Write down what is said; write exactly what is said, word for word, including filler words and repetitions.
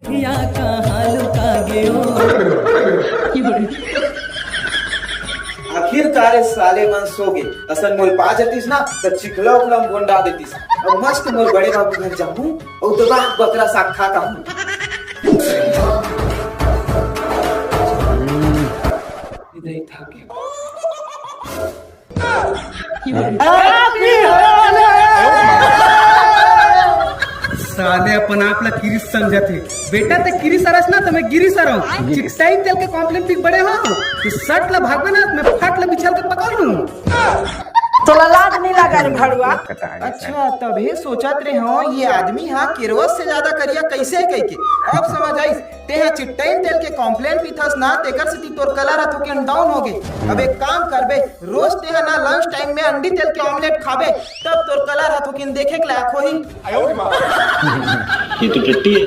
या कहाँ लुका गयो? आखिरकार ए साले मन सो गे। असन मोर पा जतिस ना, त चिखला उखला म गोंडा देतिस। अब मस्त मोर बड़े बाबू घर जाहूँ, अउ दबा बकरा साग खा खाहूँ। साले अपन आप ला किरिस समझत हे। बेटा, ते किरिस हरस ना, त मैं गिरिस हरंव। चिट्टाइन तेल के कॉम्प्लेन पी के बड़े हंव। तू सट ला भागबे ना, त मैं फट ला बिछल के पकड़ लूं। तोला लाज नहीं लगा रे भड़ुआ? अच्छा, तभे सोचत रहे हंव, ये आदमी हा केरवस से ज्यादा करिया कैसे है कह के। अब समझ आइस, तेहा चिट्टाइन तेल के कॉम्प्लेन पीथस ना, तेकर सेती तोर कलर हा थोकिन डाउन हो गे। अब एक काम करबे, रोज तेहा ना लंच टाइम में अंडी तेल के ऑमलेट खाबे, तब तोर कलर हा थोकिन देखे के लायक होही। ये तो टट्टी है।